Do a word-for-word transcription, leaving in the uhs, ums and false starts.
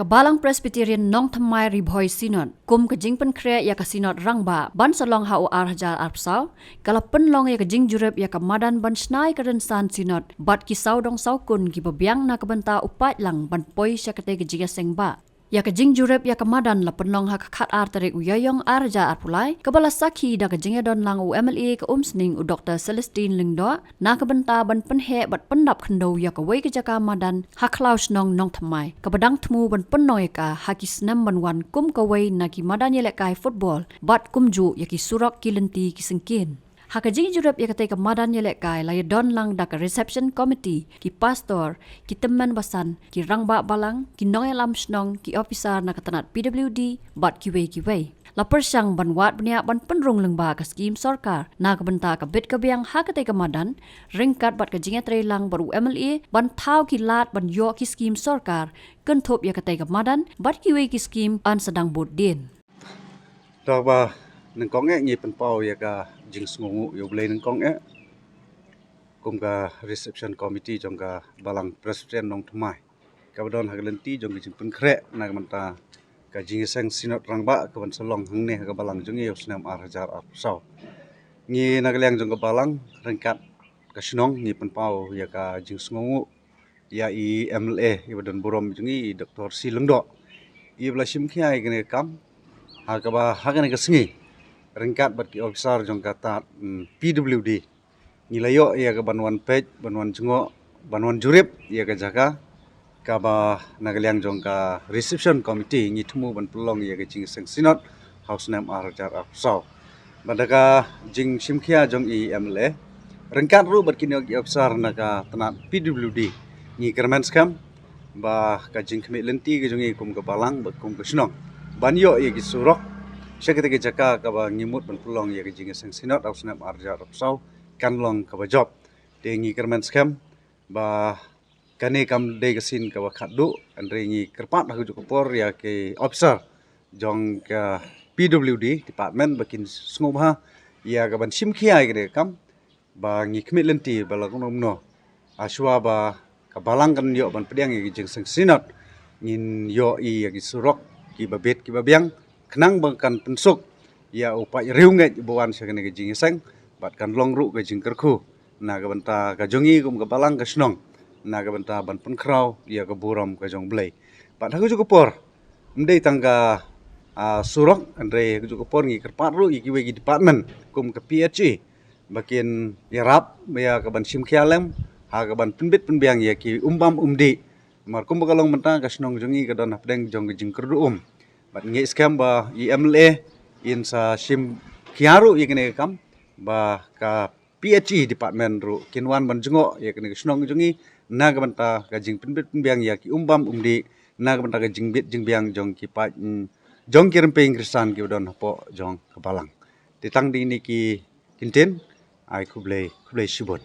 Ka Balang Presbyterian Nongthymmai Ri Bhoi Synod, kum ka jingpynkhreh ïa ka Synod Rangbah ban sa long ha u ar hajar arphew saw, ka la pynlong ïa ka jingjurip ïa ka madan ban shna ïa ka rynsan Synod bad ki sawdong sawkun kiba biang na ka bynta u paidlang ban poi sha katei ka jingïaseng bah. Ïa ka jingjurip ïa ka madan la pynlong ha ka khatar tarik u Ïaïong ar hajar arphew lai, kaba la sakhi da ka jingïadon lang u M L A ka Umsning u Doktor Celestine Lyngdoh, na ka bynta ban pynheh bad pyndap khyndew ïa kawei ka jaka madan ha khlaw shnong Nongthymmai, kaba dang thmu ban pynlong ïa ka ha ki snem ban wan kum kawei na ki madan ïalehkai football bad kumjuh ïa ki surok, ki lynti, ki syngkien. Ha ka jingjurip ïa katei ka madan ïalehkai la ïadon lang da ka reception committee, ki pastor, ki tymmen basan, ki rangbah balang, ki nongïalam shnong, ki ophisar na ka tnat P W D bad kiwei kiwei. La pyrshang ban wad bniah ban pynrung lyngba ka skhim sorkar na ka bynta ka bit ka biang ha katei ka madan, ryngkat bad ka jingïatreilang bad u M L A ban thaw ki lad ban ïoh ki skhim sorkar kynthup ïa katei ka madan bad kiwei ki skhim ban sa dang bud dien. Te ba nyngkong eh ngi pynpaw ïa ka jingsngewnguh ïa U Blei nyngkong eh kum ka reception committee jong ka Balang Presbyterian Nongthymmai, kaba don ha ka lynti jong ka jingpynkhreh na ka bynta ka jingïaseng Synod Rangbah kaban sa long hangne ha ka balang jong ngi ha u snem ar hajar arphew saw. Ngi na ka liang jong ka balang ryngkat ka shnong ngi pynpaw ïa ka jingsngewnguh ïa i M L A iba don burom jong ngi, i Doktor C Lyngdoh, iba la shim khia ïa kane ka kam ha kaba ha kane ka sngi ryngkat bad ki ophisar jong ka tnat, mm, P W D. Ngi la ïoh ïa ka ban wan peit, ban wan jngoh, ban wan jurip ïa ka jaka kaba na ka liang jong ka reception committee ngi thmu ban pynlong ïa ka jingïaseng Synod ha u snem ar hajar arphew saw. Bad da ka jingshim khia jong i M L A ryngkat ruh bad kine ki ophisar na ka tnat P W D, ngi kyrmen skhem ba ka jingkhmih lynti ka jong ngi kum ka balang bad kum ka shnong ban ïoh ïa ki surok sha katei ka jaka kaba ngi mut ban pynlong ïa ka jingïaseng Synod ha u snem ar hajar arphew saw kan long kaba jop. Te ngi kyrmen skhem ba kane kam dei ka sien kaba khatduh, hynrei ngi kyrpad ha kajuh ka por ïa ki ophisar jong ka P W D department ba kin sngewbha ïa kaban shim khia ïa kane ka kam, ba ngi khmih lynti ba la kumno kumno, ha shuwa ba ka balang kan ïoh ban pdiang ïa ka jingïaseng Synod, ngin ïoh ïa ki surok kiba bit kiba biang, khnang ba kan pynsuk ïa u paid riewngeit ba wan sha kane ka jingïaseng bad kan long ruh ka jingkyrkhu na ka bynta ka jong ngi kum ka balang, ka shnong, na ka bynta ban pynkhraw ïa ka burom ka jong U Blei. Bad ha kajuh ka por, ym dei tang ka, ah, surok, hynrei ha kajuh ka por ngi kyrpad ruh ïa kiwei ki department kum ka P H E ba kin ïarap ïa kaban shim khia lem ha kaban pynbit pynbiang ïa ki um bam um dih. Namar kumba ka long mynta ka shnong jong ngi ka don hapdeng jong ka jingkyrduh um. Bad ngi ngeit skhem ba i M L A in sa shim khia ruh ïa kane ka kam ba ka P H E department ruh kin wan ban jngoh ïa kane ka shnong jong ngi na ka bynta ka jingpynbit pynbiang ïa ki um bam um dih, na ka bynta ka jingbit jingbiang jong ki paid, mm, jong ki rympei Khristan kiba don hapoh jong ka balang. Te tang dei kine ki kyntien, ai khublei, khublei shibun.